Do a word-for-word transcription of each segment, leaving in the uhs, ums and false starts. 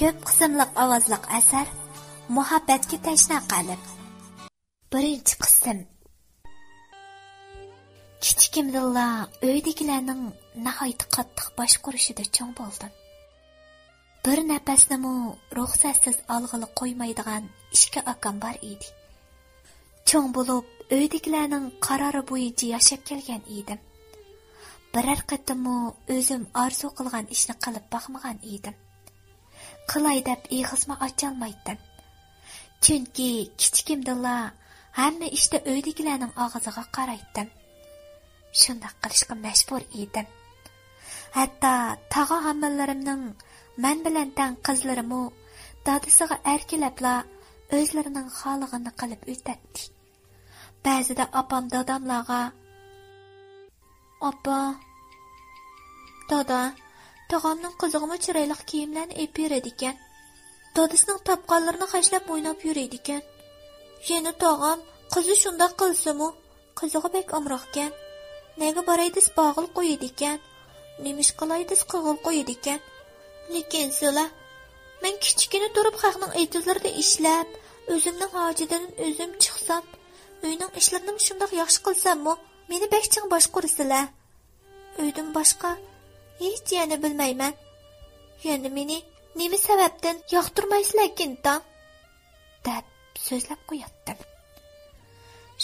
كۆپ قىسىملىق ئاۋازلىق ئەسەر، مۇھەببەتكە تەشنا قەلب. بىرىنچى قىسىم. كىچىكىمدىنلا ئۆيدىكىلەرنىڭ ناھايىتى قاتتىق باشقۇرۇشىدا چوڭ بولدۇم. بىر نەپەسنىمۇ رۇخسەتسىز ئالغىلى قويمايدىغان ئىككى ئاكام بار ئىدى. چوڭ بولۇپ، ئۆيدىكىلەرنىڭ قارارى بويىچە ياشاپ كەلگەن ئىدىم. بىرەر قېتىممۇ ئۆزۈم ئارزۇ قىلغان ئىشنى قىلىپ باقمىغان ئىدىم. قىلاي دەپ ئېغىزمۇ ئاچالمايتتىم. چۈنكى كىچىكىمدىلا ھەممە ئىشتا ئۆيدىكىلەرنىڭ ئاغزىغا قارايتتىم. شۇنداق قىلىشقا مەجبۇر ئىدىم. ھەتتا تاغا ھامىلىلىرىمنىڭ مەن بىلەن تەڭ قىزلىرىمۇ دادىسىغا ئەركىلەپلا ئۆزلىرىنىڭ خالىغىنىنى قىلىپ ئۆتەتتى. بەزىدە ئاپام داداملارغا، «ئاپا، دادا، تاغامنىڭ قىزىغىمۇ چىرايلىق كىيىملەرنى ئېلىپ بېرىدىكەن. دادىسىنىڭ تاپقانلىرىنى خەجلەپ ئويناپ يۈرىدىكەن. يەنە تاغام، قىزى شۇنداق قىلسىمۇ، قىزىغا بەك ئامراقكەن. نەگە باراي دېسە باغىلى قويىدىكەن. نېمە ئىش قىلاي دېسە قىلغىلى قويىدىكەن. لېكىن سىلە، مەن كىچىكىنە تۇرۇپ خەقنىڭ ئېتىزلىرىدا ئىشلەپ، ئۆزۈمنىڭ ھاجىتىدىن ئۆزۈم چىقسام، ئۆينىڭ ئىشلىرىنىمۇ شۇنداق ياخشى قىلساممۇ، مېنى بەك چىڭ باشقۇرىسىلە. ئۆيدىن باشقا ھېچ يەرنى بىلمەيمەن. يەنە مېنى نېمە سەۋەبتىن ياقتۇرمايسىلەركىن تاڭ؟» دەپ سۆزلەپ قوياتتىم.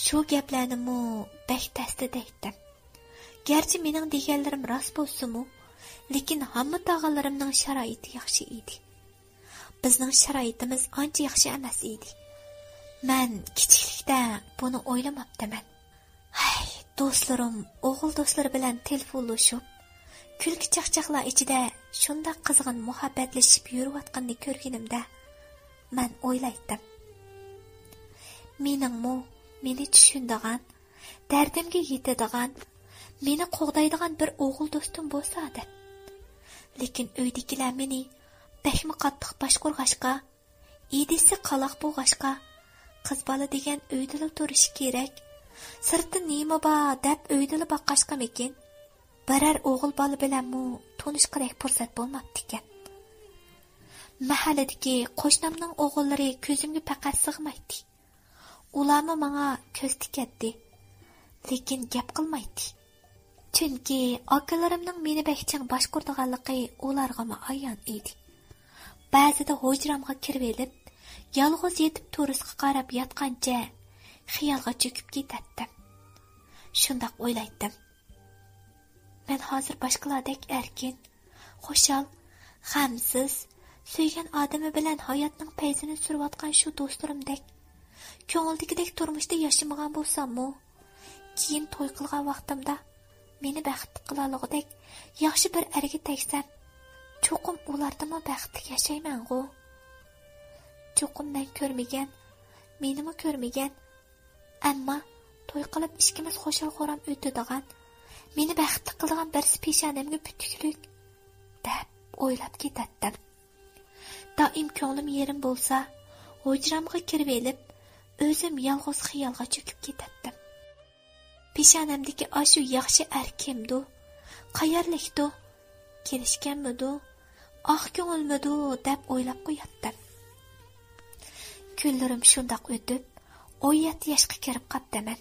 شۇ گەپلەرنىمۇ بەك تەستە دەيتتىم. گەرچە مېنىڭ دېگەنلىرىم راست بولسىمۇ، لېكىن ھاممىتاغىلىرىمنىڭ شارائىتى ياخشى ئىدى. بىزنىڭ شارائىتىمىز ئانچە ياخشى ئەمەس ئىدى. مەن كىچىكلىكتە بۇنى ئويلىماپتىمەن. ھەي، دوستلىرىم ئوغۇل دوستلىرى بىلەن تېلېفونلىشىپ، كۈلكە چاقچاقلار ئىچىدە شۇنداق قىزغىن مۇھەببەتلىشىپ يۈرۈۋاتقىنىنى كۆرگىنىمدە، مەن ئويلايتتىم، مېنىڭمۇ مېنى چۈشىنىدىغان، دەردىمگە يېتىدىغان، مېنى قوغدايدىغان بىر ئوغۇل دوستۇم بولسا دەپ. لېكىن ئۆيدىكىلەر مېنى بەكمۇ قاتتىق باشقۇرغاچقا، ئىدىسى قالاق بولغاچقا، قىز بالا دېگەن ئۆيدىلا تۇرۇشى كېرەك، سىرتتا نېمە بار دەپ ئۆيدىلا باققاچقىمىكىن، بىرەر ئوغۇل بالا بىلەنمۇ تونۇشقۇدەك پۇرسەت بولماپتىكەن. مەھەللىدىكى قوشنامنىڭ ئوغۇللىرى كۆزۈمگە پەقەت سىغمايتتى. ئۇلارمۇ ماڭا كۆز تىكەتتى، لېكىن گەپ قىلمايتتى. چۈنكى ئاكىلىرىمنىڭ مېنى بەك چىڭ باشقۇرىدىغانلىقى ئۇلارغىمۇ ئايان ئىدى. بەزىدە ھۇجرامغا كىرىۋېلىپ، يالغۇز يېتىپ تورۇسقا قاراپ ياتقانچە خىيالغا چۆكۈپ كېتەتتىم. شۇنداق ئويلايتتىم، مەن ھازىر باشقىلاردەك ئەركىن، خۇشال، غەمسىز، سۆيگەن ئادىمى بىلەن ھاياتنىڭ پەيزىنى سۈرۈۋاتقان شۇ دوستلىرىمدەك، كۆڭۈلدىكىدەك تۇرمۇشتا ياشىمىغان بولساممۇ، كېيىن توي قىلغان ۋاقتىمدا مېنى بەختلىك قىلالىغۇدەك ياخشى بىر ئەرگە تەگسەم، چوقۇم ئۇلاردىنمۇ بەختلىك ياشايمەنغۇ. چوقۇم مەن كۆرمىگەن، مېنىمۇ كۆرمىگەن، ئەمما توي قىلىپ ئىككىمىز خۇشال-خۇرام ئۆتىدىغان، مېنى بەختلىك قىلىدىغان بىرسى پېشانەمگە پۈتۈكلۈك دەپ ئويلاپ كېتەتتىم. دائىم كۆڭلۈم يېرىم بولسا، ھۇجرامغا كىرىۋېلىپ، ئۆزۈم يالغۇز خىيالغا چۆكۈپ كېتەتتىم. پېشانەمدىكى ئاشۇ ياخشى ئەر كىمدۇ؟ قەيەرلىكتۇ؟ كېلىشكەنمىدۇ؟ ئاق كۆڭۈلمىدۇ؟ دەپ ئويلاپ قوياتتىم. كۈنلىرىم شۇنداق ئۆتۈپ، ئون يەتتە ياشقا كىرىپ قاپتىمەن.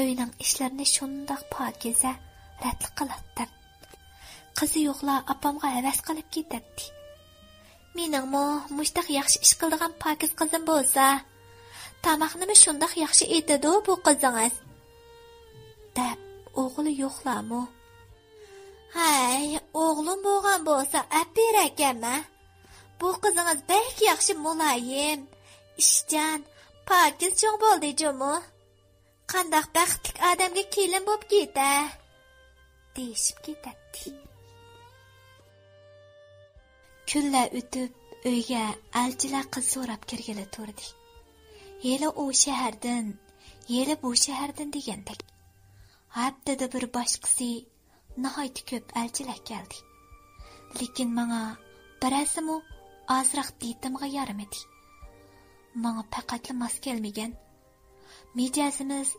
ئۆينىڭ ئىشلىرىنى شۇنداق پاكىزە، رەتلىك قىلاتتىم. قىزى يوقلار ئاپامغا ھەۋەس قىلىپ كېتەتتى. مېنىڭمۇ مۇشتاق ياخشى ئىش قىلىدىغان پاكىز قىزىم بولسا، تاماقنىمۇ شۇنداق ياخشى ئېتىدۇ بۇ قىزىڭىز، دەپ ئوغلى يوقلارمۇ، ھەي، ئوغلۇم بولغان بولسا ئەپ بېرەركەنمەن. بۇ قىزىڭىز بەك ياخشى، مۇلايىم، ئىشچان، پاكىز چوڭ بولدى جۇمۇ. قانداق بەختلىك ئادەمگە كېلىن بوپ كېتە، دېيىشىپ كېتەتتى. كۈنلەر ئۆتۈپ، ئۆيگە ئەلچىلەر قىز سوراپ كىرگىلى تۇردى. ھېلى ئۇ شەھەردىن، ھېلى بۇ شەھەردىن دېگەندەك. ھەپتىدە بىر باشقىسى ناھايىتى كۆپ ئەلچىلەر كەلدى. لېكىن ماڭا بىرەرسىمۇ ئازراق دىتىمغا يارىمىدى. ماڭا پەقەتلا ماس كەلمىگەن، مىجەزىمىز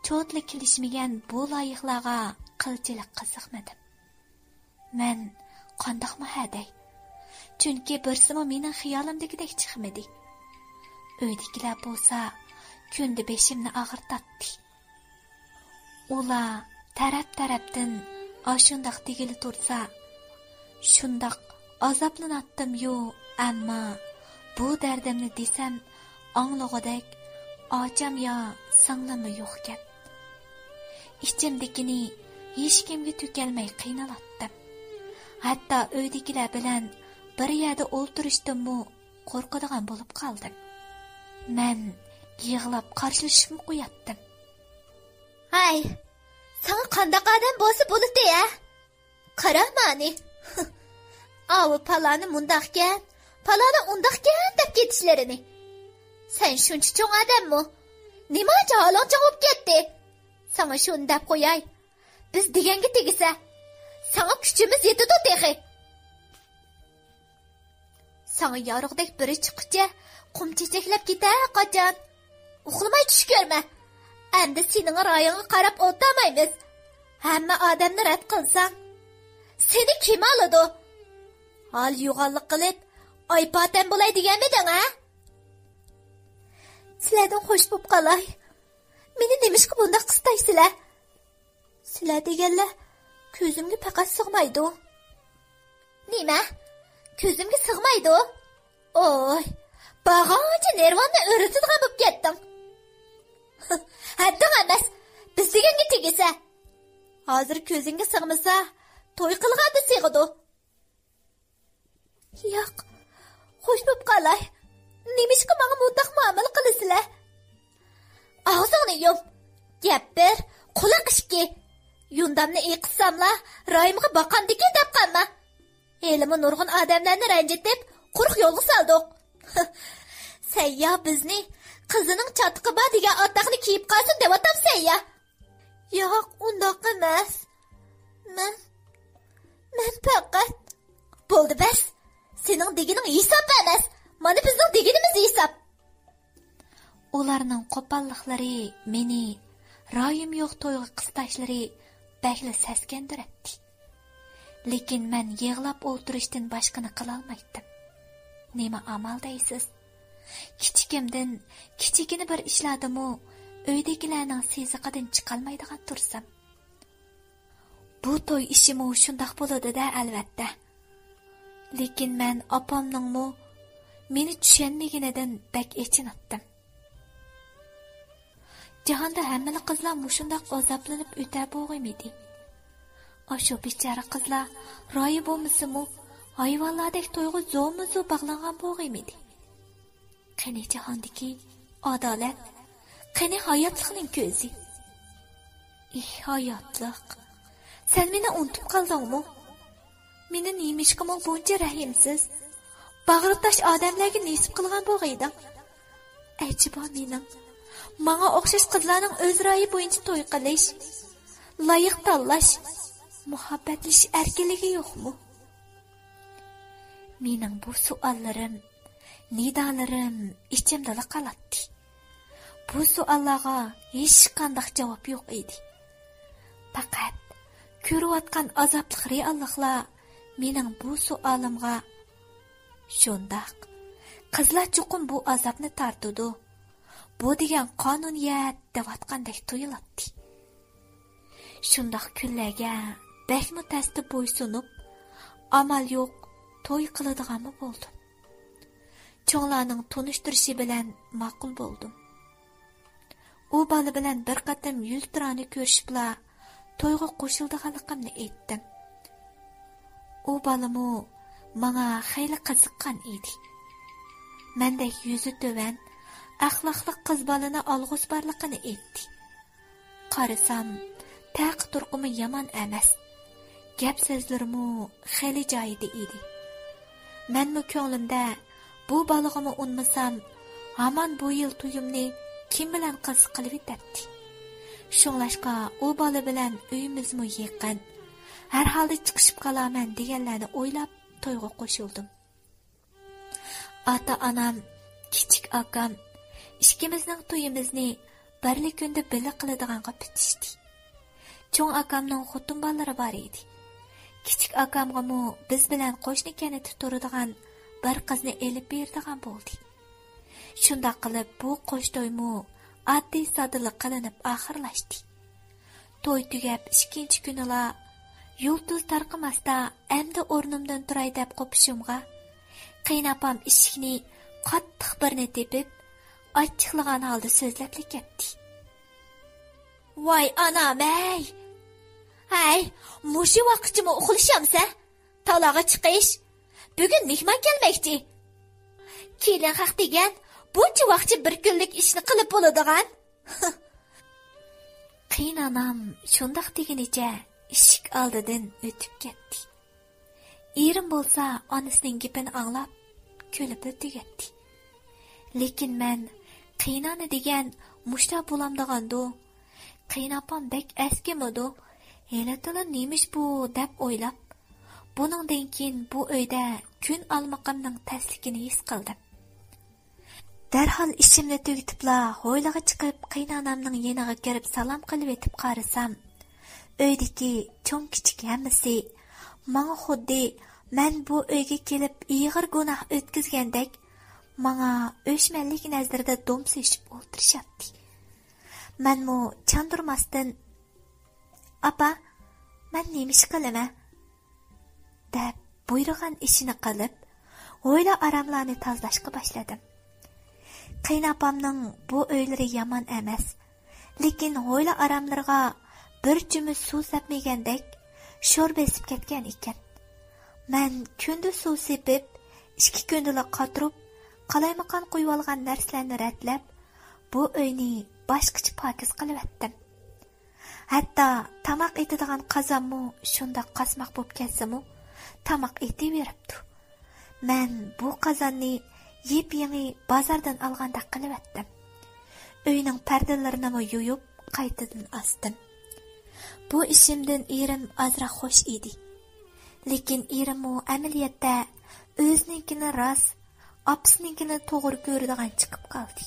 چوتلا كېلىشمىگەن بۇ لايىقلارغا قىلچىلىك قىزىقمىدىم. مەن قانداقمۇ ھەدەي؟ چۈنكى بىرسىمۇ مېنىڭ خىيالىمدىكىدەك چىقمىدى. ئۆيدىكىلەر بولسا كۈندە بېشىمنى ئاغرىتاتتى. ئۇلار تەرەپ-تەرەپتىن ئاشۇنداق دېگىلى تۇرسا، شۇنداق ئازابلىناتتىميۇ، ئەمما بۇ دەردىمنى دېسەم، ئاڭلىغۇدەك ئاچام يا سىڭلىممۇ يوقكەن. ئىچىمدىكىنى ھېچكىمگە تۆكەلمەي قىينىلاتتىم. ھەتتا ئۆيدىكىلەر بىلەن بىر يەردە ئولتۇرۇشتىنمۇ قورقىدىغان بولۇپ قالدىم. مەن يىغلاپ قارشىلىشىپمۇ قوياتتىم. ھەي، ساڭا قانداق ئادەم بولسا بولىدۇ ھە؟ قارا مانى. ئاۋۇ پالانى مۇنداقكەن، پالانى ئۇنداقكەن دەپ كېتىشلىرىنى. سەن شۇنچە چوڭ ئادەممۇ؟ نېمانچە ھالىڭ چوڭ بولۇپ كەتتى؟ ساڭا شۇنى دەپ قوياي، بىز دېگەنگە تېگىسە، ساڭا كۈچىمىز يېتىدۇ تېخى. ساڭا يارۇقدەك بىرى چىققۇچە قۇم چېچەكلەپ كېتە قاچان. ئۇخلىماي چۈش كۆرمە. ئەمدى سېنىڭ رايىڭغا قاراپ ئولتۇرمايمىز. ھەممە ئادەمنى رەت قىلساڭ، سېنى كىم ئالىدۇ؟ ھال يوغانلىق قىلىپ، ئايپاتەم بولاي دېگەنمىدىڭ ھە؟ سىلەردىن خوش بوپ قالاي. مېنى نېمىشقا بۇنداق قىستايسىلەر؟ سىلەر دېگەنلەر كۆزۈمگە پەقەت سىغمايدۇ. نېمە؟ كۆزۈمگە سىغمايدۇ؟ ئوي، بارغانچە نېرۋامنى ئېرىتىدىغان بولۇپ كەتتىڭ. ھەددىڭ ئەمەس، بىز دېگەنگە تېگىسە. ھازىر كۆزۈڭگە سىغمىسا، توي قىلغاندا سىغىدۇ. ياق، خوش بوپ قالاي. نېمىشقا ماڭا مۇنداق مۇئامىلە قىلىسىلەر؟ ئاغزىڭنى يۇم. گەپ بىر، قۇلاق ئىككى. يۇندامنى ئېقىتساملا، رايىمغا باقامدىكىن دەپ قالما. ھېلىمۇ نۇرغۇن ئادەملەرنى رەنجىتىپ، قۇرۇق يولغا سالدۇق. سەن يا بىزنى قىزىنىڭ چاتىقى بار دېگەن ئاتاقنى كىيىپ قالسۇن دەۋاتامسەن يا؟ ياق، ئۇنداق ئەمەس. مەن، مەن پەقەت. بولدى، بەس. سېنىڭ دېگىنىڭ ھېساب ئەمەس. مانا بىزنىڭ دېگىنىمىز ھېساب. ئۇلارنىڭ قوپاللىقلىرى مېنى رايىم يوق تويغا قىستاشلىرى بەكلا سەسكەندۈرەتتى. لېكىن مەن يىغلاپ ئولتۇرۇشتىن باشقىنى قىلالمايتتىم. نېمە ئامال دەيسىز؟ كىچىكىمدىن كىچىككىنە بىر ئىشلاردىمۇ ئۆيدىكىلەرنىڭ سېزىقىدىن چىقالمايدىغان تۇرسام. بۇ توي ئىشىمۇ شۇنداق بولىدۇ-دە، ئەلۋەتتە. لېكىن مەن ئاپامنىڭمۇ مېنى چۈشەنمىگىنىدىن بەك ئېچىناتتىم. جاھاندا ھەممىلا قىزلار مۇشۇنداق ئازابلىنىپ ئۆتە بولغىيمىدى؟ ئاشۇ بىچارە قىزلار رايى بولمىسىمۇ، ھايۋانلاردەك تويغا زورمۇ زور باغلانغان بولغىيمىدى؟ قېنى جاھاندىكى ئادالەت؟ قېنى ھاياتلىقنىڭ كۆزى؟ ئېھ، ھاياتلىق! سەن مېنى ئۇنتۇپ قالدىڭمۇ؟ مېنى نېمىشقىمۇ بۇنچە رەھىمسىز، باغرى تاش ئادەملەرگە نېسىپ قىلغان بولغىيدىڭ؟ ئەجەبا مېنىڭ ماڭا ئوخشاش قىزلارنىڭ ئۆز رايى بويىچە توي قىلىش، لايىق تاللاش، مۇھەببەتلىشىش ئەركىنلىكى يوقمۇ؟ مېنىڭ بۇ سوئاللىرىم، نىدالىرىم ئىچىمدىلا قالاتتى. بۇ سوئاللارغا ھېچقانداق جاۋاب يوق ئىدى. پەقەت كۆرۈۋاتقان ئازابلىق رېئاللىقلار مېنىڭ بۇ سوئالىمغا، شۇنداق، قىزلار چوقۇم بۇ ئازابنى تارتىدۇ، بۇ دېگەن قانۇنىيەت دەۋاتقاندەك تۇيۇلاتتى. شۇنداق كۈنلەرگە بەكمۇ تەستە بويسۇنۇپ، ئامال يوق توي قىلىدىغانمۇ بولدۇم. چوڭلارنىڭ تونۇشتۇرۇشى بىلەن ماقۇل بولدۇم. ئۇ بالا بىلەن بىر قېتىم يۈزتۇرانە كۆرۈشۈپلا، تويغا قوشۇلىدىغانلىقىمنى ئېيتتىم. ئۇ بالىمۇ ماڭا خېلى قىزىققان ئىدى. مەندەك يۈزى تۆۋەن، ئەخلاقلىق قىز بالىنى ئالغۇسى بارلىقىنى ئېيتتى. قارىسام، تەقى-تۇرقىمۇ يامان ئەمەس. گەپ-سۆزلىرىمۇ خېلى جايىدا ئىدى. مەنمۇ كۆڭلۈمدە، بۇ بالىغىمۇ ئۇنىمىسام، ھامان بۇ يىل تويۇمنى كىم بىلەن قىلسا قىلىۋېتەتتى. شۇڭلاشقا ئۇ بالا بىلەن ئۆيىمىزمۇ يېقىن. ھەر ھالدا چىقىشىپ قالارمەن دېگەنلەرنى ئويلاپ تويغا قوشۇلدۇم. ئاتا-ئانام، كىچىك ئاكام ئىككىمىزنىڭ تويىمىزنى بىرلا كۈندە بىللە قىلىدىغانغا پۈتۈشتى. چوڭ ئاكامنىڭ خوتۇن بالىلىرى بار ئىدى. كىچىك ئاكامغىمۇ بىز بىلەن قوشنا كەنتتە تۇرىدىغان بىر قىزنى ئېلىپ بېرىدىغان بولدى. شۇنداق قىلىپ بۇ قوش تويمۇ ئاددىي ساددىلا قىلىنىپ ئاخىرلاشتى. توي تۈگەپ ئىككىنچى كۈنىلا يۇلتۇز تارقىماستا ئەمدى ئورنۇمدىن تۇراي دەپ قوپۇشۇمغا، قېيىنئاپام ئىشىكنى قاتتىق بىرنى تېپىپ، ئاچچىقلىغان ھالدا سۆزلەپلا كەتتى. ۋاي ئانام-ئەي! ھەي، مۇشۇ ۋاقىتچىمۇ ئۇخلىشامسەن؟ تالاغا چىقىش! بۈگۈن مېھمان كەلمەكچى. كېلىن خەق دېگەن بۇنچە ۋاقىتچە بىر كۈنلۈك ئىشنى قىلىپ بولىدىغان. قېيىنئانام شۇنداق دېگىنىچە ئىشىك ئالدىدىن ئۆتۈپ كەتتى. ئېرىم بولسا ئانىسىنىڭ گېپىنى ئاڭلاپ، كۈلۈپلا تۈگەتتى. لېكىن مەن قېيىنئانا دېگەن مۇشتا بولامدىغاندۇ؟ قېيىنئاپام بەك ئەسكىمىدۇ؟ ھېلىتىلا نېمىش بۇ دەپ ئويلاپ، بۇنىڭدىن كېيىن بۇ ئۆيدە كۈن ئالمىقىمنىڭ تەسلىكىنى ھېس قىلدىم. دەرھال ئىشىمنى تۈگىتىپلا ھويلىغا چىقىپ، قېيىنئانامنىڭ يېنىغا كىرىپ سالام قىلىۋېتىپ قارىسام، ئۆيدىكى چوڭ-كىچىك ھەممىسى ماڭا خۇددى مەن بۇ ئۆيگە كېلىپ ئېغىر گۇناھ ئۆتكۈزگەندەك، ماڭا ئۆچمەنلىك نەزىرىدە دومسىيىشىپ ئولتۇرۇشاتتى. مەنمۇ چاندۇرماستىن، «ئاپا، مەن نېمە ئىش قىلىمەن؟» دەپ بۇيرۇغان ئىشىنى قىلىپ، ھويلا ئاراملارنى تازىلاشقا باشلىدىم. قېيىنئاپامنىڭ بۇ ئۆيلىرى يامان ئەمەس، لېكىن ھويلا ئاراملىرىغا بىر چۈمۈچ سۇ سەپمىگەندەك شور بېسىپ كەتكەن ئىكەن. مەن كۈندە سۇ سېپىپ، ئىككى كۈندىلا قاتۇرۇپ، قالايمىقان قويۇۋالغان نەرسىلەرنى رەتلەپ، بۇ ئۆينى باشقىچە پاكىز قىلىۋەتتىم. ھەتتا تاماق ئېتىدىغان قازانمۇ شۇنداق قاسماق بولۇپ كەتسىمۇ، تاماق ئېتىۋېرىپتۇ. مەن بۇ قازاننى يېپيېڭى بازاردىن ئالغاندەك قىلىۋەتتىم. ئۆينىڭ پەردىلىرىنىمۇ يۇيۇپ، قايتىدىن ئاستىم. بۇ ئىشىمدىن ئېرىم ئازراق خوش ئىدى. لېكىن ئېرىممۇ ئەمەلىيەتتە ئۆزىنىڭكىنى راست، ئاپىسىنىڭكىنى توغرا كۆرىدىغان چىقىپ قالدى.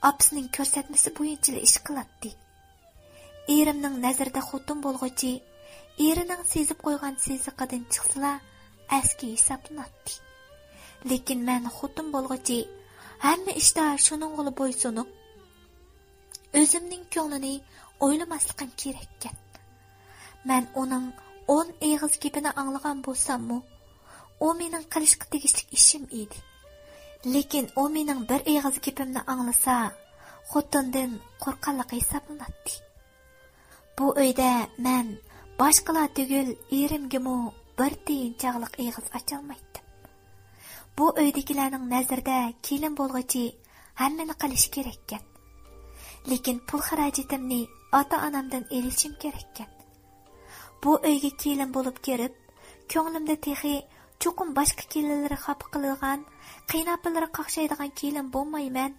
ئاپىسىنىڭ كۆرسەتمىسى بويىچىلا ئىش قىلاتتى. ئېرىمنىڭ نەزىرىدە خوتۇن بولغۇچى ئېرىنىڭ سېزىپ قويغان سېزىقىدىن چىقسىلا، ئەسكى ھېسابلىناتتى. لېكىن مەن خوتۇن بولغۇچى ھەممە ئىشتا شۇنىڭغىلا بويسۇنۇپ، ئۆزۈمنىڭ كۆڭلىنى ئويلىماسلىقىم كېرەككەن. مەن ئۇنىڭ ئون ئېغىز گېپىنى ئاڭلىغان بولساممۇ، ئۇ مېنىڭ قىلىشقا تېگىشلىك ئىشىم ئىدى. لېكىن ئۇ مېنىڭ بىر ئېغىز گېپىمنى ئاڭلىسا، خوتۇندىن قورققانلىقى ھېسابلىناتتى. بۇ ئۆيدە مەن باشقىلار تۈگۈل، ئېرىمگىمۇ بىر تىيىن چاغلىق ئېغىز ئاچالمايتتىم. بۇ ئۆيدىكىلەرنىڭ نەزىرىدە كېلىن بولغۇچى ھەممىنى قىلىشى كېرەككەن. لېكىن پۇل خىراجىتىمنى ئاتا-ئانامدىن ئېلىشىم كېرەككەن. بۇ ئۆيگە كېلىن بولۇپ كىرىپ، كۆڭلۈمدە تېخى چوقۇم باشقا كېلىنلىرى خاپا قىلىدىغان، قېيىنئاپىلىرى قاقشايدىغان كېلىن بولمايمەن،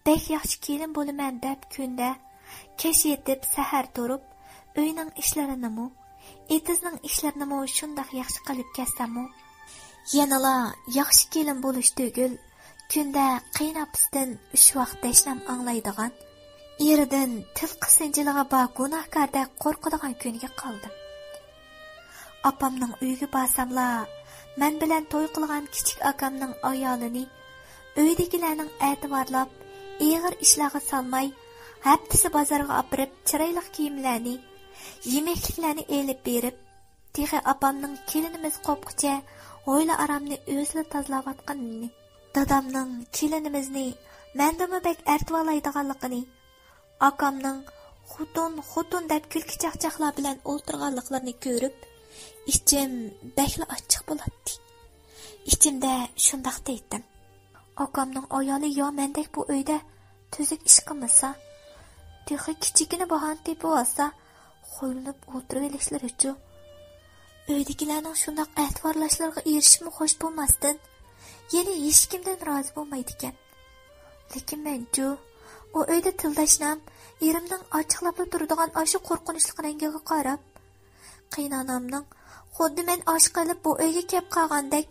بەك ياخشى كېلىن بولىمەن دەپ كۈندە كەچ يېتىپ، سەھەر تۇرۇپ، ئۆينىڭ ئىشلىرىنىمۇ، ئېتىزنىڭ ئىشلىرىنىمۇ شۇنداق ياخشى قىلىپ كەلسەممۇ، يەنىلا ياخشى كېلىن بولۇش تۈگۈل، كۈندە قېيىنئاپىسىدىن ئۈچ ۋاق دەشنام ئاڭلايدىغان، ئېرىدىن تىل قىسىنچىلىقى بار گۇناھكاردەك قورقىدىغان كۈنگە قالدىم. ئاپامنىڭ ئۆيىگە بارساملا، مەن بىلەن توي قىلغان كىچىك ئاكامنىڭ ئايالىنى ئۆيدىكىلەرنىڭ ئەتىۋارلاپ، ئېغىر ئىشلارغا سالماي، ھەپتىسى بازارغا ئاپىرىپ، چىرايلىق كىيىملەرنى، يېمەكلىكلەرنى ئېلىپ بېرىپ، تېخى ئاپامنىڭ كېلىنىمىز قوپقۇچە ھويلا ئارامنى ئۆزىلا تازىلاۋاتقىنىنى، دادامنىڭ كېلىنىمىزنى مەندىنمۇ بەك ئەرتىۋالايدىغانلىقىنى، ئاكامنىڭ خوتۇن، خوتۇن دەپ كۈلكە چاقچاقلار بىلەن ئولتۇرغانلىقلىرىنى كۆرۈپ، ئىچىم بەكلا ئاچچىق بولاتتى. ئىچىمدە شۇنداق دەيتتىم: «ئاكامنىڭ ئايالى يا مەندەك بۇ ئۆيدە تۈزۈك ئىش قىلمىسا، تېخى كىچىككىنە باھانە تېپىۋالسا، خۇيلىنىپ ئولتۇرۇۋېلىشلىرىچۇ؟» ئۆيدىكىلەرنىڭ شۇنداق ئەتىۋارلاشلىرىغا ئېرىشىپمۇ خوش بولماستىن، يەنە ھېچكىمدىن رازى بولمايدىكەن. لېكىن مەنچۇ، ئۇ ئۆيدە تىلداشنام، ئېرىمنىڭ ئاچچىقلاپلا تۇرىدىغان ئاشۇ قورقۇنچلۇق رەڭگىگە قاراپ، قېيىنئانامنىڭ خۇددى مەن ئاشىق قىلىپ بۇ ئۆيگە كەپ قالغاندەك،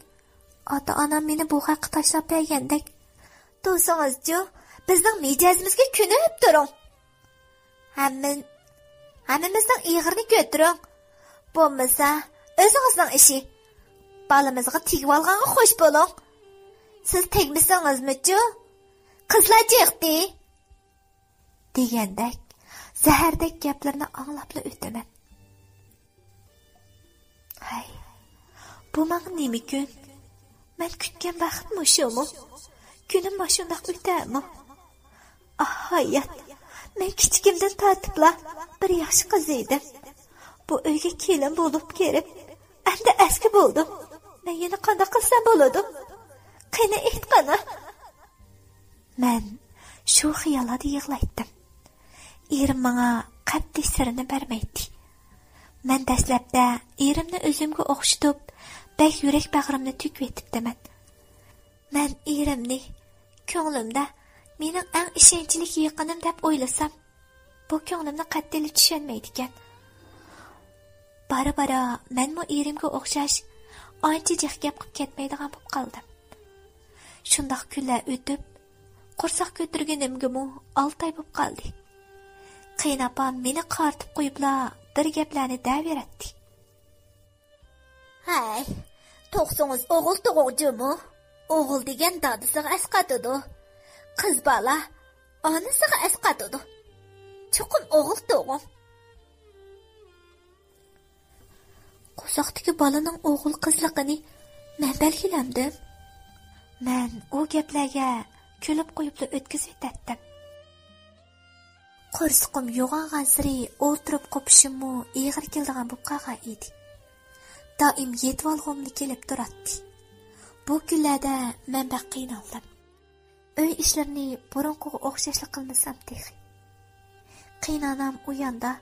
ئاتا-ئانام مېنى بۇ خەققە تاشلاپ بەرگەندەك، تۇرسىڭىزچۇ، بىزنىڭ مىجەزىمىزگە كۆنۈپ تۇرۇڭ. ھەممە، ھەممىمىزنىڭ ئېغىرىنى كۆتۈرۈڭ. بولمىسا، ئۆزىڭىزنىڭ ئىشى. بالىمىزغا تېگىۋالغانغا خوش بولۇڭ. سىز تەگمىسىڭىزمىچۇ؟ قىزلار چىقتى!» دېگەندەك، زەھەردەك گەپلىرىنى ئاڭلاپلا ئۆتىمەن. ھەي، بۇ ماڭا نېمە كۈن؟ مەن كۈتكەن بەخت مۇشۇمۇ؟ كۈنۈم ماشۇنداق ئۆتەرمۇ؟ ئاھ، ھايات، مەن كىچىكىمدىن تارتىپلا بىر ياخشى قىز ئىدىم. بۇ ئۆيگە كېلىن بولۇپ كىرىپ، ئەمدى ئەسكى بولدۇم. مەن يەنە قانداق قىلسام بولىدۇ؟ قېنى ئېيتقىنا. مەن شۇ خىيالدا يىغلايتتىم. ئېرىم ماڭا قەتئىي سىرىنى بەرمەيتتى. مەن دەسلەپتە ئېرىمنى ئۆزۈمگە ئوخشىتىپ، بەك يۈرەك باغرىمنى تۆكۈۋېتىپتىمەن. مەن ئېرىمنى كۆڭلۈمدە مېنىڭ ئەڭ ئىشەنچلىك يېقىنىم دەپ ئويلىسام، بۇ كۆڭلۈمنى قەتئىيلا چۈشەنمەيدىكەن. بارا-بارا مەنمۇ ئېرىمگە ئوخشاش ئانچە جىق گەپ قىلىپ كەتمەيدىغان بولۇپ قالدىم. شۇنداق كۈنلەر ئۆتۈپ، قورساق كۆتۈرگىنىمگىمۇ ئالتە ئاي بولۇپ قالدى. قېيىنئاپام مېنى قارىتىپ قويۇپلا بىر گەپلەرنى دەۋېرەتتى. ھەي، تۇغسىڭىز ئوغۇل تۇغۇڭ جۇمۇ. ئوغۇل دېگەن دادىسىغا ئەسقاتىدۇ. قىز بالا ئانىسىغا ئەسقاتىدۇ. چوقۇم ئوغۇل تۇغۇڭ. قورساقتىكى بالىنىڭ ئوغۇل قىزلىقىنى مەن بەلگىلەمدىم. مەن ئۇ گەپلەرگە كۈلۈپ قويۇپلا ئۆتكۈزۈۋېتەتتىم. قورسىقىم يوغانغانسېرى ئولتۇرۇپ قوپۇشۇممۇ ئېغىر كېلىدىغان بولۇپ قالغان ئىدى. دائىم يېتىۋالغۇملا كېلىپ تۇراتتى. بۇ كۈنلەردە مەن بەك قىينالدىم. ئۆي ئىشلىرىنى بۇرۇنقىغا ئوخشاشلا قىلمىسام تېخى. قېيىنئانام ئۇ ياندا،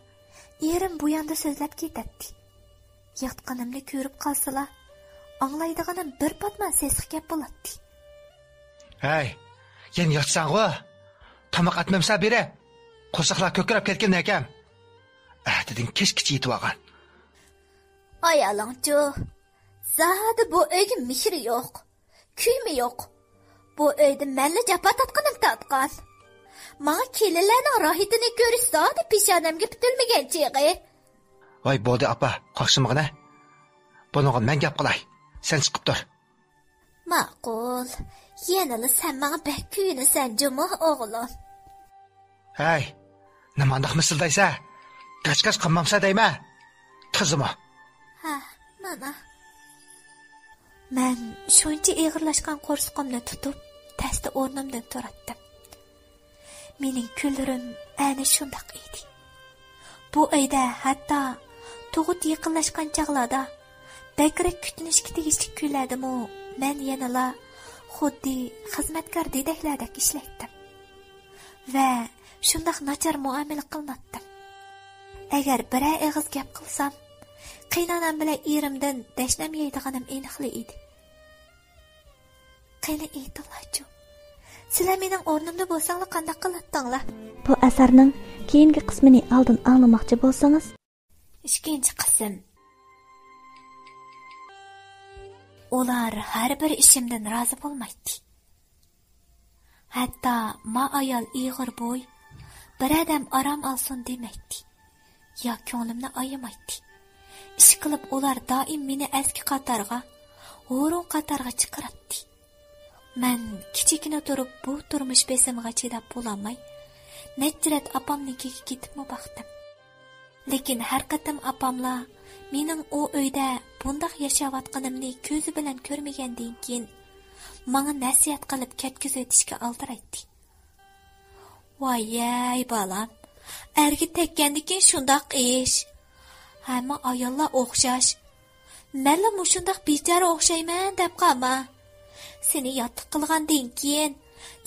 ئېرىم بۇ ياندا سۆزلەپ كېتەتتى. ياتقىنىمنى كۆرۈپ قالسىلا، ئاڭلايدىغىنىم بىر پاتمان سېسىق گەپ بولاتتى. ھەي، يەنە ياتساڭغۇ؟ تاماق ئەتمەمسە بېرى؟ قورساقلار كۆكىرەپ كەتكەن ئەكەم. ئەتىدىن كەچكىچە يېتىۋالغان. ئايالىڭچۇ؟ زادى بۇ ئۆيگە مېھرى يوق، كۆيۈمى يوق. بۇ ئۆيدە مەنلا جاپا تارتقىنىم تارتقان. ماڭا كېلىنلەرنىڭ راھىتىنى كۆرۈش زادى پېشانەمگە پۈتۈلمىگەن چېغى. ۋاي، بولدى ئاپا، قاقشىمىغىنە. بۇنىڭغا مەن گەپ قىلاي. سەن چىقىپ تۇر. ماقۇل. يەنىلا سەن ماڭا بەك كۆيۈنىسەن جۇمۇ، ئوغلۇم. ھەي، نېمانداق مىسىلدايسە؟ گاچ-گاچ قىلمامسە دەيمە. تازىمۇ. ھە، مانا. مەن شۇنچە ئېغىرلاشقان قورسىقىمنى تۇتۇپ، تەستە ئورنۇمدىن تۇراتتىم. مېنىڭ كۈنلىرىم ئەنە شۇنداق ئىدى. بۇ ئۆيدە ھەتتا تۇغۇت يېقىنلاشقان چاغلاردا، بەكرەك كۈتۈنۈشكە تېگىشلىك كۈنلەردىمۇ مەن يەنىلا خۇددى خىزمەتكار دېدەكلەردەك ئىشلەيتتىم. ۋە شۇنداق ناچار مۇئامىلە قىلىناتتىم. ئەگەر بىرەر ئېغىز گەپ قىلسام، قېيىنئانام بىلەن ئېرىمدىن دەشنەم يەيدىغىنىم ئېنىقلا ئىدى. قېنى ئېيتىڭلارچۇ، سىلەر مېنىڭ ئورنۇمدا بولساڭلار قانداق قىلاتتىڭلار؟ بۇ ئەسەرنىڭ كېيىنكى قىسمىنى ئالدىن ئاڭلىماقچى بولسىڭىز، ئىككىنچى قىسىم. ئۇلار ھەر بىر ئىشىمدىن رازى بولمايتتى. ھەتتا ما ئايال ئېغىر بوي، بىر ئادەم ئارام ئالسۇن دېمەيتتى. يا كۆڭلۈمنى ئايىمايتتى. ئىشقىلىپ ئۇلار دائىم مېنى ئەسكى قاتارغا، ھۇرۇن قاتارغا چىقىراتتى. مەن كىچىككىنە تۇرۇپ بۇ تۇرمۇش بېسىمىغا چىداپ بولالماي، نەچچە رەت ئاپامنىڭكىگە كېتىپمۇ باقتىم. لېكىن ھەر قېتىم ئاپاملا مېنىڭ ئۇ ئۆيدە بۇنداق ياشاۋاتقىنىمنى كۆزى بىلەن كۆرمىگەندىن كېيىن، ماڭا نەسىھەت قىلىپ كەتكۈزۈۋېتىشكە ئالدىرايتتى. ۋايەي بالام، ئەرگە تەگكەندىكىن شۇنداق ئىش. ھەممە ئاياللار ئوخشاش. مەنلا مۇشۇنداق بىچارە ئوخشايمەن دەپ قالما. سېنى ياتلىق قىلغاندىن كېيىن،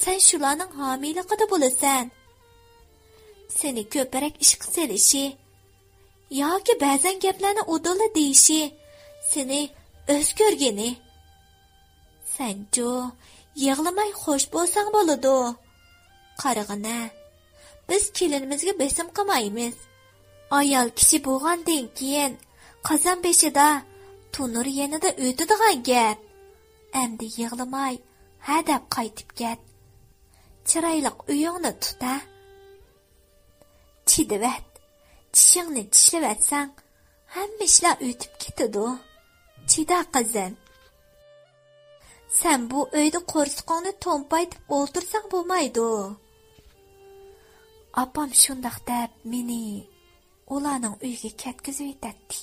سەن شۇلارنىڭ ھامىيلىقىدا بولىسەن. سېنى كۆپرەك ئىشقا سېلىشى ياكى بەزەن گەپلەرنى ئۇدۇللا دېيىشى سېنى ئۆز كۆرگىنى. سەنچۇ، يىغلىماي خوش بولساڭ بولىدۇ. قارىغىنە، بىز كېلىنىمىزگە بېسىم قىلمايمىز. ئايال كىشى بولغاندىن كېيىن، قازان بېشىدا، تونۇر يېنىدا ئۆتىدىغان گەپ. ئەمدى يىغلىماي، ھە دەپ قايتىپ كەت. چىرايلىق ئۆيۈڭنى تۇت، ھە. چىدىۋەت. چىشىڭنى چىشلىۋەتسەڭ، ھەممە ئىشلار ئۆتۈپ كېتىدۇ. چىدا، قىزىم. سەن بۇ ئۆيدە قورسىقىڭنى تومپايتىپ ئولتۇرساڭ بولمايدۇ. ئاپام شۇنداق دەپ مېنى ئۇلارنىڭ ئۆيىگە كەتكۈزۈۋېتەتتى.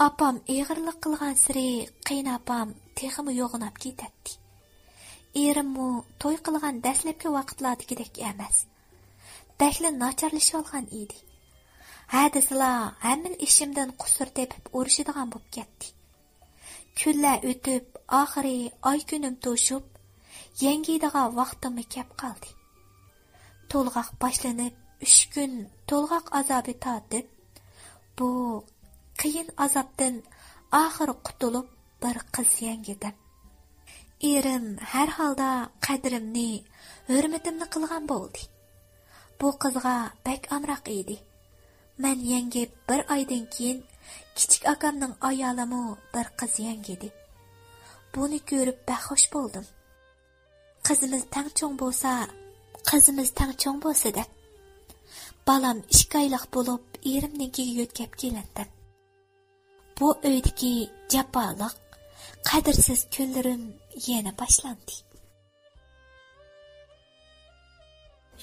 ئاپام ئېغىرلىق قىلغانسېرى قېيىنئاپام تېخىمۇ يوغىناپ كېتەتتى. ئېرىممۇ توي قىلغان دەسلەپكى ۋاقىتلاردىكىدەك ئەمەس. بەكلا ناچارلىشىۋالغان ئىدى. ھە دېسىلا، ھەممىلا ئىشىمدىن قۇسۇر تېپىپ ئۇرۇشىدىغان بولۇپ كەتتى. كۈنلەر ئۆتۈپ، ئاخىرى ئاي-كۈنۈم توشۇپ، يەڭگىيدىغان ۋاقتىممۇ كەپ قالدى. تولغاق باشلىنىپ، ئۈچ كۈن تولغاق ئازابى تارتىپ، بۇ قىيىن ئازابتىن ئاخىرى قۇتۇلۇپ، بىر قىز يەڭگىدىم. ئېرىم ھەر ھالدا قەدرىمنى، ھۆرمىتىمنى قىلغان بولدى. بۇ قىزغا بەك ئامراق ئىدى. مەن يەڭگىپ بىر ئايدىن كېيىن، كىچىك ئاكامنىڭ ئايالىمۇ بىر قىز يەڭگىدى. بۇنى كۆرۈپ بەك خۇش بولدۇم. قىزىمىز تەڭ چوڭ بولسا، قىزىمىز تەڭ چوڭ بولسا دەپ، بالام ئىككى ئايلىق بولۇپ، ئېرىمنىڭكىگە يۆتكەپ كېلىندىم. بۇ ئۆيدىكى جاپالىق، قەدىرسىز كۈنلىرىم يەنە باشلاندى.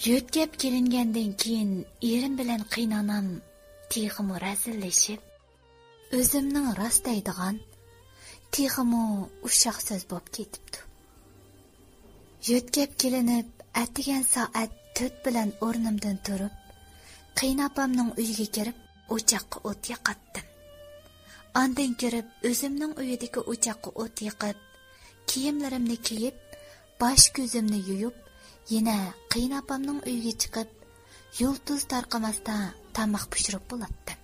يۆتكەپ كېلىنگەندىن كېيىن ئېرىم بىلەن قېيىنئانام تېخىمۇ رەزىللىشىپ، ئۆزۈمنىڭ راست دەيدىغان، تېخىمۇ ئۇششاق سۆز بولۇپ كېتىپتۇ. يۆتكەپ كېلىنىپ، ئەتىگەن سائەت تۆت بىلەن ئورنۇمدىن تۇرۇپ، قېيىنئاپامنىڭ ئۆيىگە كىرىپ، ئوچاققا ئوت ياقاتتىم. ئاندىن كىرىپ، ئۆزۈمنىڭ ئۆيىدىكى ئوچاققا ئوت يېقىپ، كىيىملىرىمنى كىيىپ، باش كۆزۈمنى يۇيۇپ، يەنە قېيىنئاپامنىڭ ئۆيىگە چىقىپ، يۇلتۇز تارقىماستا تاماق پىشۇرۇپ بولاتتىم.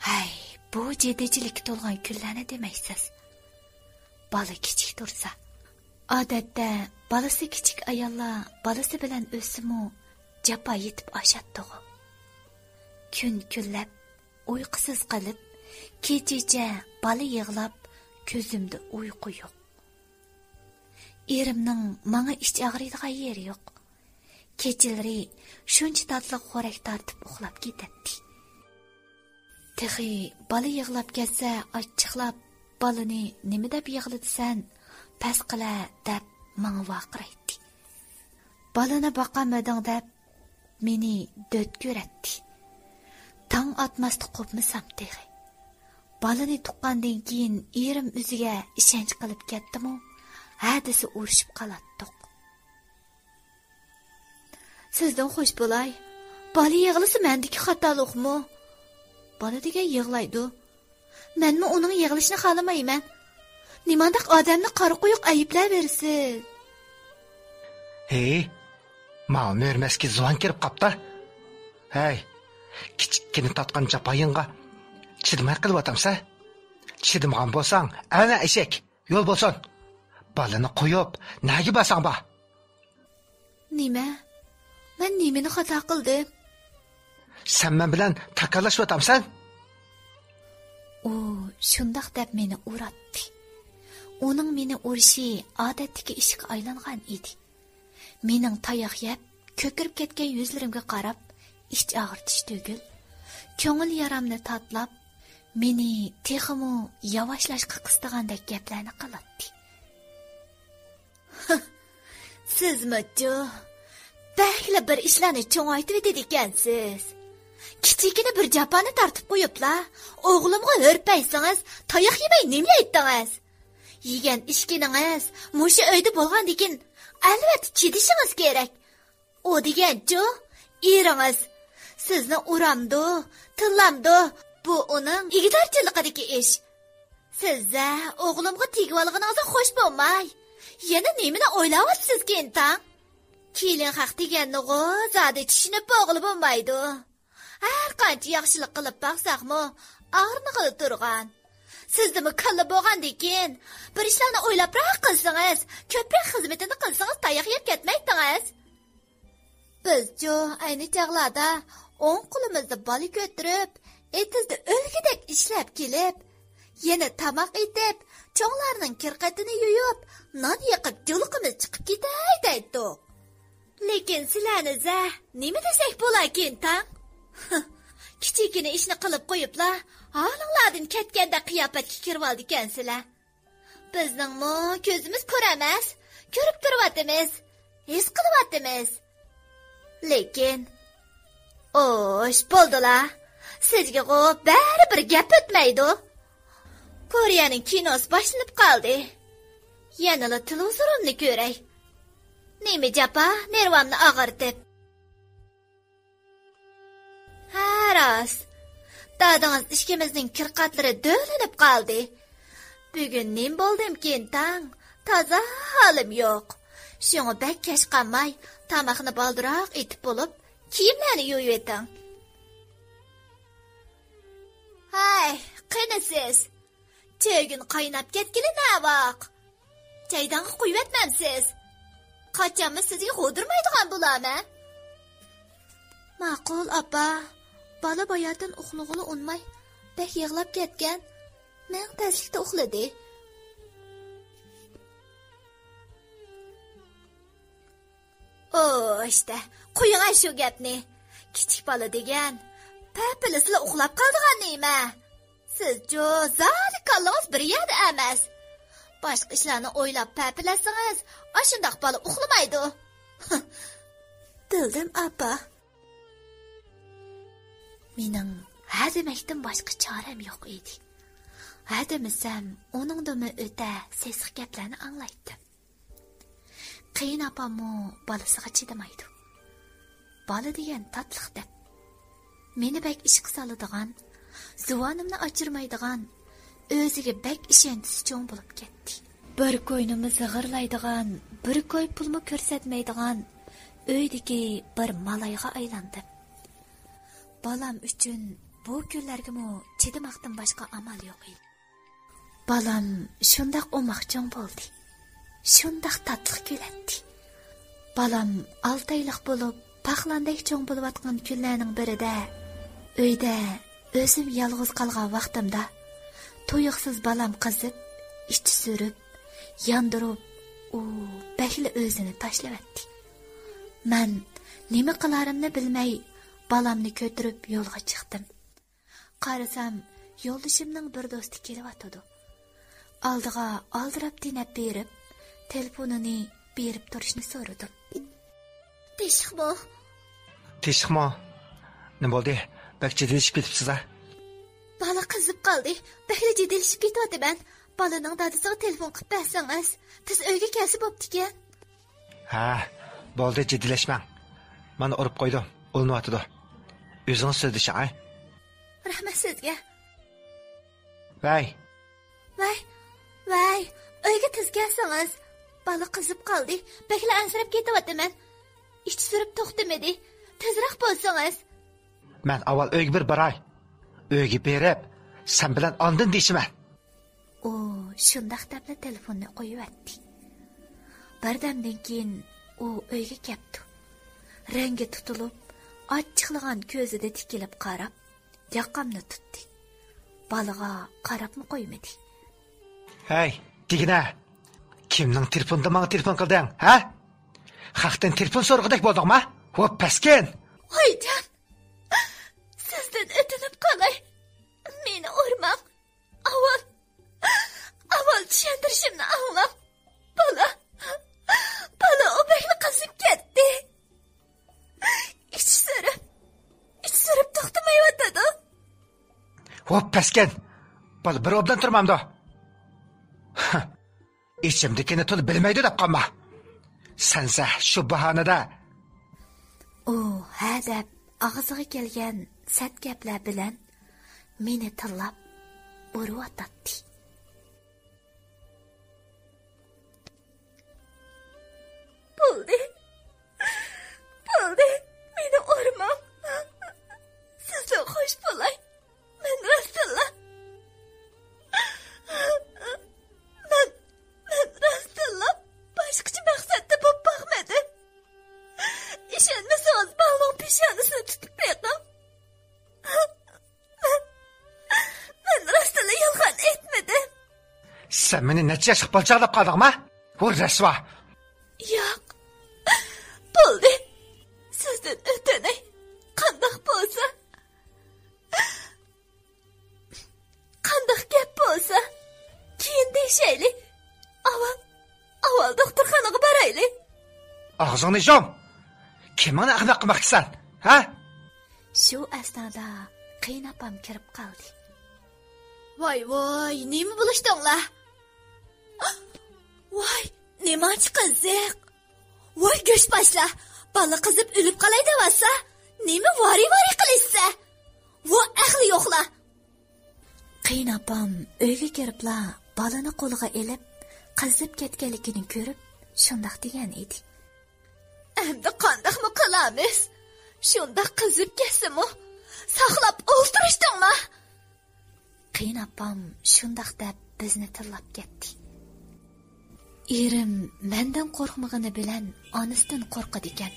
ھەي، بۇ جىددىيچىلىككە تولغان كۈنلەرنى دېمەيسىز. بالا كىچىك تۇرسا. ئادەتتە بالىسى كىچىك ئاياللار بالىسى بىلەن ئۆتسىمۇ جاپا يېتىپ ئاشاتتىغۇ. كۈن كۈنلەپ، ئۇيقۇسىز قېلىپ، كېچىچە بالا يىغلاپ، كۆزۈمدە ئۇيقۇ يوق. ئېرىمنىڭ ماڭا ئىچ ئاغرىيدىغان يېرى يوق. كېچىلىرى شۇنچە تاتلىق خورەك تارتىپ ئۇخلاپ كېتەتتى. تېخى بالا يىغلاپ كەتسە، ئاچچىقلاپ، «بالىنى نېمە دەپ يىغلىتىسەن؟ پەس قىلە» دەپ ماڭا ۋارقىرايتتى. «بالىنى باقالمىدىڭ» دەپ مېنى دۆت كۆرەتتى. تاڭ ئاتماستا قوپمىسام تېخى. بالىنى تۇغقاندىن كېيىن ئېرىم ئۆزىگە ئىشەنچ قىلىپ كەتتىمۇ، ھە دېسە ئۇرۇشۇپ قالاتتۇق. سىزدىن خوش بولاي. بالا يىغلىسا مەندىكى خاتالىقمۇ؟ بالا دېگەن يىغلايدۇ. مەنمۇ ئۇنىڭ يىغلىشىنى خالىمايمەن. نېمانداق ئادەمنى قارا قويۇق ئەيىبلەۋېرىسىز؟ ھېي، ماۋۇ مۆرمەسكە زۇۋان كىرىپ قاپتا. ھەي، كىچىككىنە تارتقان جاپايىڭغا چىدىماي قېلىۋاتامسەن؟ چىدىمىغان بولساڭ، ئەنە ئېشەك، يول بولسۇن. بالىنى قويۇپ، نەگە بارساڭ بار. نېمە؟ مەن نېمىنى خاتا قىلدىم؟ سەن مەن بىلەن تاكاللاشىۋاتامسەن؟ ئۇ شۇنداق دەپ مېنى ئۇراتتى. ئۇنىڭ مېنى ئۇرۇشى ئادەتتىكى ئىشقا ئايلانغان ئىدى. مېنىڭ تاياق يەپ، كۆكىرىپ كەتكەن يۈزلىرىمگە قاراپ، ئىچ ئاغرىتىش تۈگۈل، كۆڭۈل يارامنى تاتلاپ، مېنى تېخىمۇ ياۋاشلاشقا قىستىغاندەك گەپلەرنى قىلاتتى. سىزمۇچۇ، بەكلا بىر ئىشلارنى چوڭايتىۋېتىدىكەنسىز. كىچىككىنە بىر جاپانى تارتىپ قويۇپلا، ئوغلۇمغا ھۆرپەيسىڭىز، تاياق يېمەي نېمە يەيتتىڭىز؟ يېگەن ئىچكىنىڭىز مۇشۇ ئۆيدە بولغاندىكىن، ئەلۋەتتە چىدىشىڭىز كېرەك. ئۇ دېگەنچۇ، ئېرىڭىز سىزنى ئۇرامدۇ، تىللامدۇ، بۇ ئۇنىڭ ئىگىدارچىلىقىدىكى ئىش. سىززە ئوغلۇمغا تېگىۋالغىنىڭىزغا خوش بولماي، يەنە نېمىنى ئويلاۋاتىسىزكىن تاڭ؟ كېلىن خەق دېگەننىغۇ زادى چۈشىنىپ بولغىلى بولمايدۇ. ھەر قانچە ياخشىلىق قىلىپ باقساقمۇ، ئاغرىنغىلى تۇرغان. سىزدىمۇ كاللا بولغاندىكىن، بىر ئىشلارنى ئويلاپراق قىلسىڭىز، كۆپرەك خىزمىتىنى قىلسىڭىز، تاياق يەپ كەتمەيتتىڭىز. بىزچۇ ئەينى چاغلاردا ئوڭ قولىمىزدا بالا كۆتۈرۈپ، ئېتىزدا ئۆلگۈدەك ئىشلەپ كېلىپ، يەنە تاماق ئېتىپ، چوڭلارنىڭ كىرقېتىنى يۇيۇپ، نان يېقىپ، جۇلۇقىمىز چىقىپ كېتەي دەيتتۇق. لېكىن سىلەرنى زە نېمە دېسەك بولاكىن تاڭ؟ كىچىككىنە ئىشنى قىلىپ قويۇپلا، ھالىڭلاردىن كەتكەندەك قىياپەتكە كىرىۋالىدىكەنسىلەر. بىزنىڭمۇ كۆزىمىز كور ئەمەس، كۆرۈپ تۇرۇۋاتىمىز، ھېس قىلىۋاتىمىز. لېكىن، ئوش، بولدىلا. سىزگىغۇ بەرىبىر گەپ ئۆتمەيدۇ. كورېيەنىڭ كىنوسى باشلىنىپ قالدى. يەنىلا تېلېۋىزورۇمنى كۆرەي. نېمە جاپا، نېرۋامنى ئاغرىتىپ. ھە، راست. دادىڭىز ئىككىمىزنىڭ كىرقاتلىرى دۆۋىلىنىپ قالدى. بۈگۈن نېمە بولدىمىكىن تاڭ؟ تازا ھالىم يوق. شۇڭا بەك كەچ قالماي، تاماقنى بالدۇراق ئېتىپ بولۇپ، كىيىملەرنى يۇيۇۋېتىڭ. ھەي، قېنى سىز؟ چۆگۈن قايناپ كەتكىلى نەۋاق؟ چايدانغا قۇيۇۋەتمەمسىز؟ قاچانمۇ سىزگە غودۇرمايدىغان بولامەن. ماقۇل، ئاپا. بالا باياتىن ئۇخلىغىلى ئۇنىماي، بەك يىغلاپ كەتكەن. مەڭ تەسلىكتە ئۇخلىدى. ئوشتە، قويۇڭە شۇ گەپنى. كىچىك بالا دېگەن پەپىلىسىلا ئۇخلاپ قالىدىغان نېمە؟ سىزچۇ زادى كاللىڭىز بىر يەردە ئەمەس. باشقا ئىشلارنى ئويلاپ پەپىلەتسىڭىز، ئاشۇنداق بالا ئۇخلىمايدۇ. دىلدىم ئاپا. مېنىڭ ھەدىمەكتىن باشقا چارەم يوق ئىدى. ھەدىمىسەم، ئۇنىڭدىنمۇ ئۆتە سېسىق گەپلەرنى ئاڭلايتتىم. قېيىنئاپاممۇ بالىسىغا چىدىمايدۇ. بالا دېگەن تاتلىق دەپ، مېنى بەك ئىشقا سالىدىغان، زۇۋانىمنى ئاچۇرمايدىغان، ئۆزىگە بەك ئىشەنچىسى چوڭ بولۇپ كەتتى. بىر كوينىمۇ زىغىرلايدىغان، بىر كوي پۇلمۇ كۆرسەتمەيدىغان ئۆيدىكى بىر مالايغا ئايلاندىم. بالام ئۈچۈن بۇ كۈنلەرگىمۇ چىدىماقتىن باشقا ئامال يوق ئىدى. بالام شۇنداق ئوماق چوڭ بولدى. شۇنداق تاتلىق كۈلەتتى. بالام ئالتە ئايلىق بولۇپ، پاقلاندەك چوڭ بولۇۋاتقان كۈنلەرنىڭ بىرىدە، ئۆيدە ئۆزۈم يالغۇز قالغان ۋاقتىمدا، تۇيۇقسىز بالام قىزىپ، ئىچى سۈرۈپ، ياندۇرۇپ، ئۇ بەكلا ئۆزىنى تاشلىۋەتتى. مەن نېمە قىلارىمنى بىلمەي، بالامنى كۆتۈرۈپ يولغا چىقتىم. قارىسام، يولدىشىمنىڭ بىر دوستى كېلىۋاتىدۇ. ئالدىغا ئالدىراپ تېنەپ بېرىپ، تېلېفونىنى بېرىپ تۇرۇشنى سورىدىم. تىنچلىقمۇ؟ تىنچلىقمۇ؟ نېمە بولدى؟ بەك جىددىيلىشىپ كېتىپسىز-ھە؟ بالا قىزىپ قالدى. بەكلا جىددىيلىشىپ كېتىۋاتىمەن. بالىنىڭ دادىسىغا تېلېفون قىلىپ بەرسىڭىز، تېز ئۆيگە كەلسە بوپتىكەن. ھە، بولدى، جىددىيلەشمەڭ. مانا ئۇرۇپ قويدۇم، ئۇلىنىۋاتىدۇ. ئۆزىڭىز سۆزلىشىڭ، ھە؟ رەھمەت سىزگە. ۋەي. ۋەي، ۋەي، ئۆيگە تېز كەلسىڭىز. بالا قىزىپ قالدى. بەكلا ئەنسىرەپ كېتىۋاتىمەن. ئىچى سۈرۈپ توختىمىدى. تېزرەك بولسىڭىز. مەن ئاۋۋال ئۆيگە بىر باراي. ئۆيگە بېرىپ، سەن بىلەن ئاندىن دېيىشىمەن. ئۇ شۇنداق دەپلا تېلېفوننى قويۇۋەتتى. بىردەمدىن كېيىن ئۇ ئۆيگە كەپتۇ. رەڭگى تۇتۇلۇپ، ئاچچىقلىغان كۆزىدە تىكىلىپ قاراپ، ياقامنى تۇتتى. بالىغا قاراپمۇ قويمىدى. ھەي، دېگىنە! كىمنىڭ تېلېفونىدا ماڭا تېلېفون قىلدىڭ، ھە؟ خەقتىن تېلېفون سورىغۇدەك بولدۇڭما؟ ۋوپ پەسكىن! ۋايجان! سىزدىن ئۆتۈنۈپ قالاي. مېنى ئۇرماڭ. ئاۋۋال، ئاۋۋال چۈشەندۈرۈشۈمنى ئاڭلاڭ. بالا، بالا ئۇ بەكلا قىزىپ كەتتى. ئىچى سۈرۈپ، ئىچى سۈرۈپ توختىمايۋاتىدۇ. ۋوپ پەسكىن! بالا بىر ئوبدان تۇرمامدۇ؟ ئىچىمدىكىنى تولا بىلمەيدۇ دەپ قالما. سەنسە شۇ باھانىدە. ئۇ ھە دەپ ئاغزىغا كەلگەن سەت گەپلەر بىلەن مېنى تىللاپ ئۇرۇۋاتاتتى. بولدى. بولدى. مېنى ئۇرماڭ. سىزدىن خوش بولاي. مەن راستتىنلا، مەن، مەن راستتىنلا باشقىچە مەقسەتتە بولۇپ باقمىدىم. ئىشەنمىسىڭىز، بالىنىڭ پېشانىسىنى تۇتۇپ بېقىڭ. مەن، مەن راستتىنلا يالغان ئېيتمىدىم. سەن مېنى نەچچە ياشلىق بالا چاغلاپ قالدىڭما؟ ۋۇ رەسۋا! ياق. بولدى. سىزدىن ئۆتۈنەي. قانداق بولسا، ئاغزىڭنى يۇم! كىمىڭنى ئەخمەق قىلماقچىسەن، ھە؟ شۇ ئەسنادا قېيىنئاپام كىرىپ قالدى. ۋاي، ۋاي، نېمە بولۇشتۇڭلار؟ ۋاي، نېمانچە قىزىق! ۋاي، گۆشباشلار، بالا قىزىپ ئۆلۈپ قالاي دەۋاتسا، نېمە ۋارى-ۋارى قىلىشسا؟ ۋو ئەقلى يوقلار! قېيىنئاپام ئۆيگە كىرىپلا بالىنى قولىغا ئېلىپ، قىزىپ كەتكەنلىكىنى كۆرۈپ، شۇنداق دېگەن ئىدى. ئەمدى قانداقمۇ قىلامىز؟ شۇنداق قىزىپ كەتسىمۇ، ساقلاپ ئولتۇرۇشتۇڭما؟ قېيىنئاپام شۇنداق دەپ بىزنى تىللاپ كەتتى. ئېرىم مەندىن قورقمىغىنى بىلەن ئانىسىدىن قورقىدىكەن.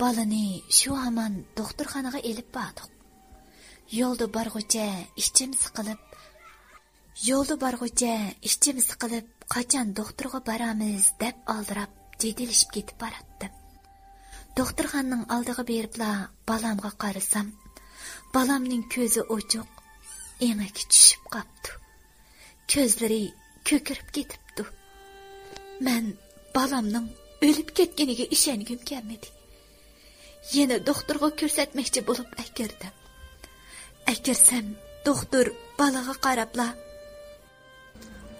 بالىنى شۇ ھامان دوختۇرخانىغا ئېلىپ باردۇق. يولدا بارغۇچە ئىچىم سىقىلىپ، يولدا بارغۇچە ئىچىم سىقىلىپ، قاچان دوختۇرغا بارامىز دەپ ئالدىراپ، جېدىللىشىپ كېتىپ باراتتىم. دوختۇرخانىنىڭ ئالدىغا بېرىپلا بالامغا قارىسام، بالامنىڭ كۆزى ئوچۇق، ئېڭىكى چۈشۈپ قاپتۇ. كۆزلىرى كۆكىرىپ كېتىپتۇ. مەن بالامنىڭ ئۆلۈپ كەتكىنىگە ئىشەنگۈم كەلمىدى. يەنە دوختۇرغا كۆرسەتمەكچى بولۇپ ئەكىردىم. ئەكىرسەم، دوختۇر بالىغا قاراپلا،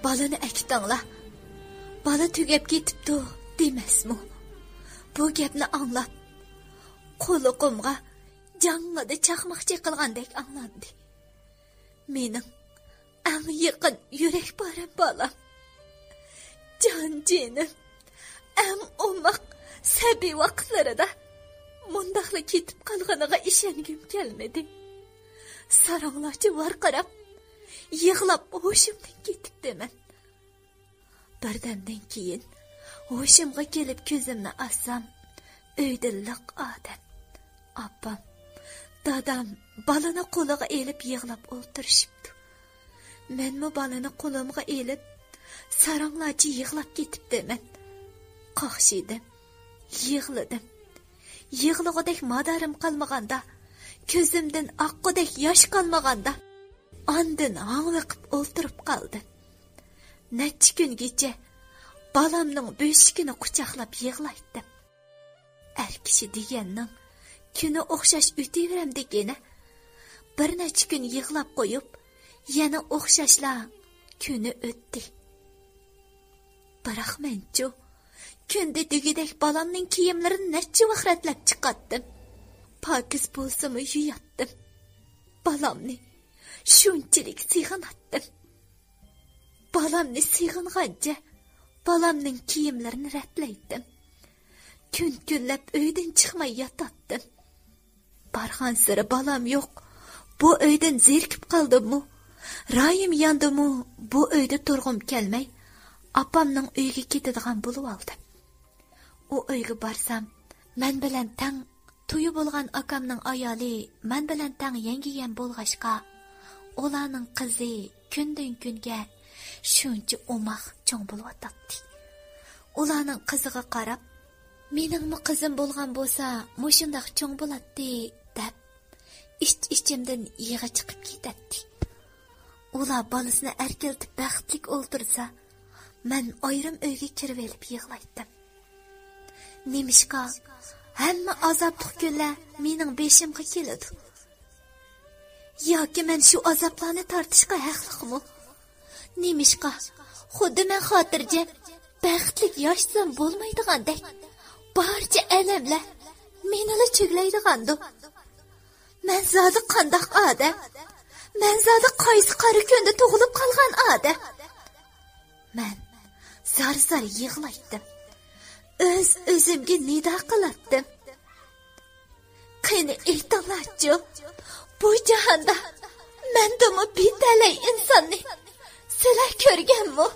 «بالىنى ئەكىتىڭلار، بالا تۈگەپ كېتىپتۇ» دېمەسمۇ؟ بۇ گەپنى ئاڭلاپ، قۇلىقىمغا جاڭڭىدە چاقماق چېقىلغاندەك ئاڭلاندى. مېنىڭ ئەڭ يېقىن يۈرەك پارەم بالام. جان جېنىم، ئەڭ ئوماق سەبىي ۋاقىتلىرىدا مۇنداقلا كېتىپ قالغىنىغا ئىشەنگۈم كەلمىدى. ساراڭلارچە ۋارقىراپ، يىغلاپ ھوشۇمدىن كېتىپتىمەن. بىردەمدىن كېيىن ھوشۇمغا كېلىپ كۆزۈمنى ئاچسام، ئۆيدە لىق ئادەم. ئاپام، دادام بالىنى قولىغا ئېلىپ يىغلاپ ئولتۇرۇشۇپتۇ. مەنمۇ بالىنى قولۇمغا ئېلىپ، ساراڭلارچە يىغلاپ كېتىپتىمەن. قاقشىدىم، يىغلىدىم. يىغلىغۇدەك مادارىم قالمىغاندا، كۆزۈمدىن ئاققۇدەك ياش قالمىغاندا، ئاندىن ھاڭۋېقىپ ئولتۇرۇپ قالدىم. نەچچە كۈنگىچە بالامنىڭ بۆشۈكىنى قۇچاقلاپ يىغلايتتىم. ئەر كىشى دېگەننىڭ كۈنى ئوخشاش ئۆتۈۋېرەمدىكىنى. بىر نەچچە كۈن يىغلاپ قويۇپ، يەنە ئوخشاشلا كۈنى ئۆتتى. بىراق مەنچۇ، كۈندە دېگۈدەك بالامنىڭ كىيىملىرىنى نەچچە ۋاق رەتلەپ چىقاتتىم. پاكىز بولسىمۇ يۇياتتىم. بالامنى شۇنچىلىك سېغىناتتىم. بالامنى سېغىنغانچە بالامنىڭ كىيىملىرىنى رەتلەيتتىم. كۈن كۈنلەپ ئۆيدىن چىقماي ياتاتتىم. بارغانسېرى بالام يوق. بۇ ئۆيدىن زېرىكىپ قالدىممۇ، رايىم ياندىمۇ، بۇ ئۆيدە تۇرغۇم كەلمەي، ئاپامنىڭ ئۆيىگە كېتىدىغان بولۇۋالدىم. ئۇ ئۆيگە بارسام، مەن بىلەن تەڭ تويى بولغان ئاكامنىڭ ئايالى مەن بىلەن تەڭ يەڭگە-يېيەن بولغاچقا، ئۇلارنىڭ قىزى كۈندىن-كۈنگە شۇنچە ئوماق چوڭ بولۇۋاتاتتى. ئۇلارنىڭ قىزىغا قاراپ، «مېنىڭمۇ قىزىم بولغان بولسا، مۇشۇنداق چوڭ بولاتتى» دەپ، ئىچ-ئىچىمدىن يىغا چىقىپ كېتەتتى. ئۇلار بالىسىنى ئەركىلىتىپ بەختلىك ئولتۇرسا، مەن ئايرىم ئۆيگە كىرىۋېلىپ يىغلايتتىم. نېمىشقا ھەممە ئازابلىق كۈنلەر مېنىڭ بېشىمغا كېلىدۇ؟ ياكى مەن شۇ ئازابلارنى تارتىشقا ھەقلىقمۇ؟ نېمىشقا خۇددى مەن خاتىرجەم، بەختلىك ياشىسام بولمايدىغاندەك، بارچە ئەلەملەر مېنىلا چۆگلەيدىغاندۇ؟ مەن زادى قانداق ئادەم؟ مەن زادى قايسى قارا كۈندە تۇغۇلۇپ قالغان ئادەم؟ مەن زار-زار يىغلايتتىم. ئۆز-ئۆزۈمگە نىدا قىلاتتىم. قېنى ئېيتىڭلارچۇ، بۇ جاھاندا مەندىنمۇ بىتەلەي ئىنساننى سىلەر كۆرگەنمۇ؟